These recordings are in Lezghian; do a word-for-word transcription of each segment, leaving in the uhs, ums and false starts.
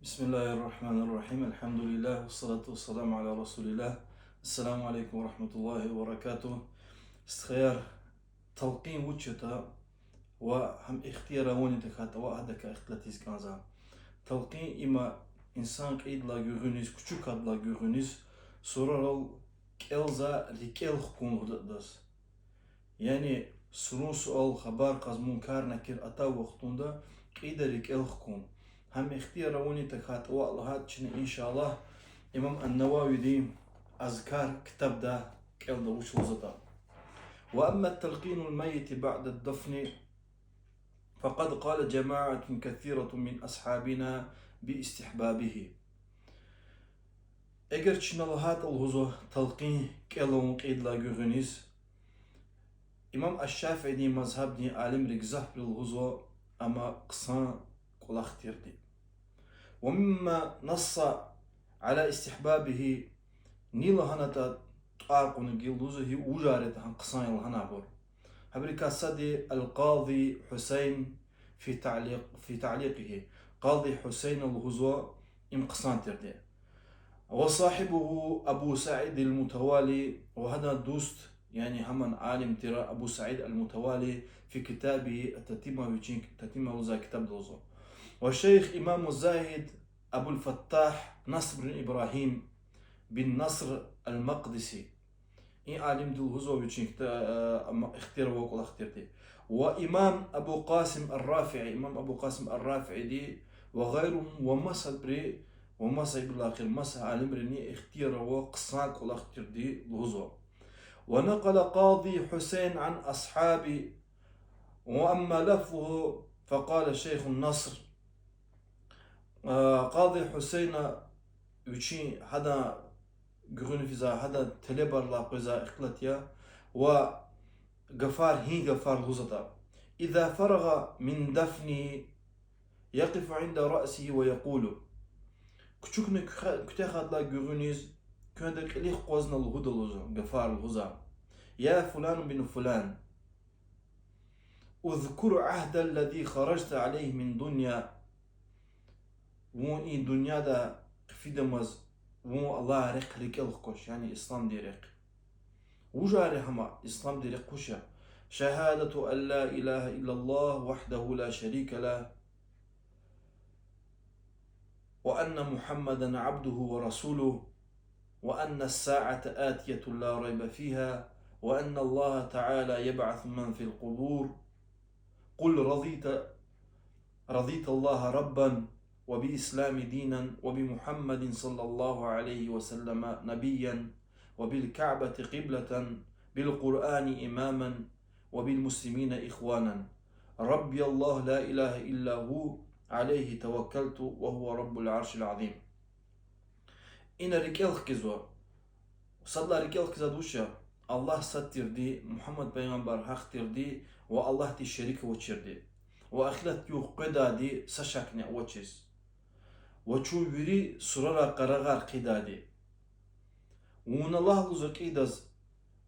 بسم الله الرحمن الرحيم. الحمد لله والصلاة والسلام على رسول الله. السلام عليكم ورحمة الله وبركاته. Стхаяр, талкъин вуч ятӀа ва гьам ихтияр авани тахьайтӀа ва гьадакай ихтилат ийиз кӀанзава. Талкъин им я инсан кьейидалай гуьгъуьниз, кучукайдалай гуьгъуьниз, сурарал кӀелзавай рикӀел хкун лугьуда адаз. Яни сурун суал, хабар кьаз, Мункар-Накир атай вахтунда кьейидай рикӀел хкун. Гьам ихтияр авани тахьайтӀа ва лагьайтӀа чна, иншаллагь, имам ан-Нававиди Азкар ктабда кӀелда вуч лугьузватӀа. وأما تلقين الميت بعد الدفن فقد قال جماعة كثيرة من أصحابنا باستحبابه. Эгер чна лагьайтӀа лугьузва талкъин кӀел авун кьейидалай гуьгъуьниз, имам аш-Шафиидин мазгьабдин алимри гзафбуру лугьузва ам хъсан кӀвалах тирди. ومما نص على استحبابه, ни лагьанатӀа тӀвар кьуна гила лугьузва, гьи вужар ятӀа гьам хъсан я лагьана абур. Гьабурукай сад я القاضي حسين في تعليق، في تعليقه. Къази Гьусейна лугьузва им хъсан тирди. وصاحبه أبو سعيد المتولي, ва гьадан дуст, яни гьаман алим тир Абу Саид ал-Мутавалли في كتابه التتمة, вичин Татима лугьузвай ктабда лугьузва. والشيخ إمام الزاهد أبو الفتاح نصر بن إبراهيم بن نصر المقدسي. И алимди лугьузва вичин кта-, а, ма-, ихтияр авай кӀвалах тирди. والإمام أبو القاسم الرافعي, имам Абу Къасим ар-РафиӀиди, وغيرهم, ва масабуру, ва маса, ибилахир, маса алимрини ихтияр авай хъсан кӀвалах тирди лугьузва. ونقل قاضي حسين عن أصحابه، وأما لفظه فقال شيخ النصر. А, Къази Гьусейна вичин гьадан гуьгъуьна физвай, гьадан телебайрилай къвезвай ихтилат я, ва гафар, гьи гафар лугьузватӀа: إذا فرغ من دفنه يقف عند رأسه ويقول. Кучукна куьхе-, куьтягьайдалай гуьгъуьниз куьнда кьилихъ акъвазна лугьуда лугьузва, гафар лугьузва: يا فلان بن فلان، اذكر العهد الذي خرجت عليه من الدنيا. Вун и дуьньядай хъфидамаз вун алай рехъ рикӀел хкваш, яни исламдин рехъ. Вужар я гьам, исламдин рехъ вуч я? شهادة أن لا إله إلا الله وحده لا شريك له، وأن محمدا عبده ورسوله، وأن الساعة آتية لا ريب فيها، وأن الله تعالى يبعث من في القبور. قل رضيت، رضيت الله ربا، وبالإسلام دينا، وبمحمد صلى الله عليه وسلم نبيا، وبالكعبة قبلة، بالقرآن إماما، وبالمسلمين إخوانا. ربي الله لا إله إلا هو، عليه توكلت، وهو رب العرش العظيم. Ина рикӀел хкизва. Садлагьай рикӀел хкизва вуч я? Аллагь сад тирди, Мугьаммад пайгъамбар гьахъ тирди ва Аллагьдиз шерик авачирди. Ва ахират югъ къведайди са шакни авачиз. Ва чун вири сурарай къарагъар хъийидайди. Вуна лагь лугьузва кьейидаз,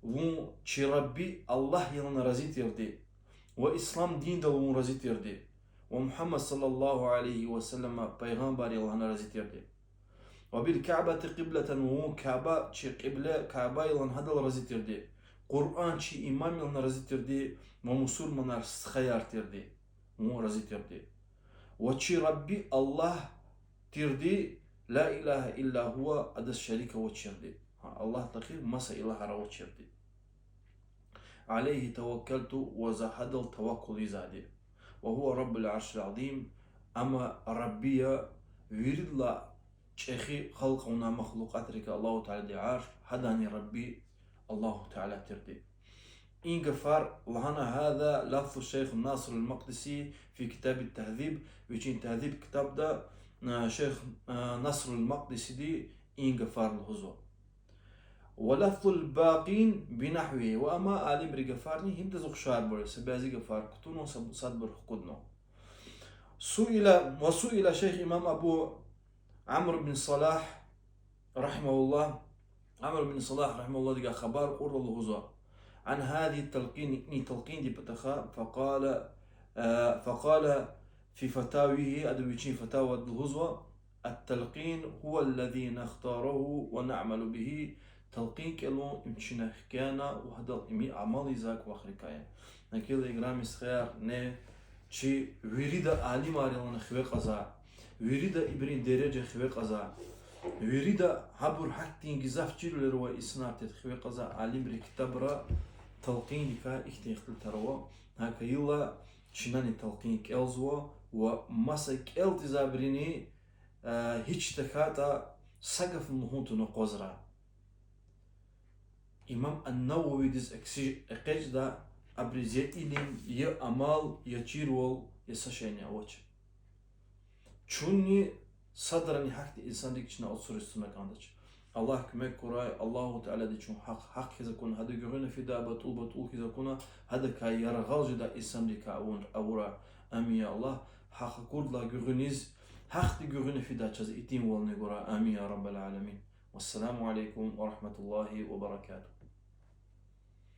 вун чи Рабби Аллагь ялна рази тирди, ва ислам диндал вун рази тирди, ва Мугьаммад صلى الله عليه وسلم пайгъамбар я лагьана рази тирди. وبالكعبة قبلة, ва вун Каба чи кьибле, Каба я лагьана гьадал рази тирди. Къуръан чи имам я лагьана рази тирди, ва мусурманар стхаяр тирди, вун рази тирди. Ва чи Рабби Аллагь тирди, لا إله إلا هو, адаз шерик авачирди. Гьа, Аллагьдин гъейри маса илагьар авачирди. عليه توكلت, ва за гьадал таваккул ийизвайди. وهو رب العرش العظيم, ам Рабби я виридалай чӀехи халкь авунвай махлукьатрикай Аллагьу Тааладин арш, гьадани Рабби Аллагьу Таала тирди. И гафар лагьана, هذا لفظ الشيخ ناصر المقدسي في كتاب التهذيب, вичин Тагьзиб ктабда, а, шейх, а, Насрул Макъдисиди и гафар лугьузва. ولفظ الباقين بنحوه, ва амма алимрин гафарни гьидаз ухшарбур я, са бязи гафар кутунва, са-, садбур хкуднава. سئل، وسئل الشيخ إمام أبو عمرو بن الصلاح رحمه الله, Амр бин Салагь рахимагьуллагьдивай хабар кьурла лугьузва, عن هذه التلقين, и талкъиндин патахъай, فقال، а, فقال في فتاويه, ада вичин фатавада лугьузва, التلقين هو الذي نختاره ونعمل به. Талкъин кӀелун им чна хкяна ва гьадал им амал ийиз кӀвалахрикай я. Гьакӏ хьайила, играми стхаяр, чи вирида алимар ялана хиве кьаза, вирида ибурун дережа хиве кьаза, вирида гьабур гьахьтин гзаф чирвилер авай инсанар тир хиве кьаза, алимрин ктабра талкъиндикай ихьтин ихтилатар ава. Гьакӏ хьайила, чнани талкъин кӀелзава ва маса кӀел тийизвайбуруни гьич тахьайтӀа са гафни лугьун тавуна акъвазрай. Имам ан-Нававидиз акси экъечӀда, абуруз я илим, я амал, я чирвал, я са шейни авач. Чунни садрани гьахьтин инсанрик чна алцуриз туна кӀандач. Аллагь куьмек гурай, Аллагьу Таалади чун гьахъ гьахъ хьиз акуна, гьада гуьгъуьна фидай батӀул батӀул хьиз акуна, гьадакай яргъал жедай инсанрикай авун, авурай. Амин, я Аллагь, гьахъ акурдалай гуьгъуьниз, гьахъди гуьгъуьна фидай чаз итимвални гурай. Амин, я Раббал аламин. والسلام عليكم ورحمة الله وبركاته.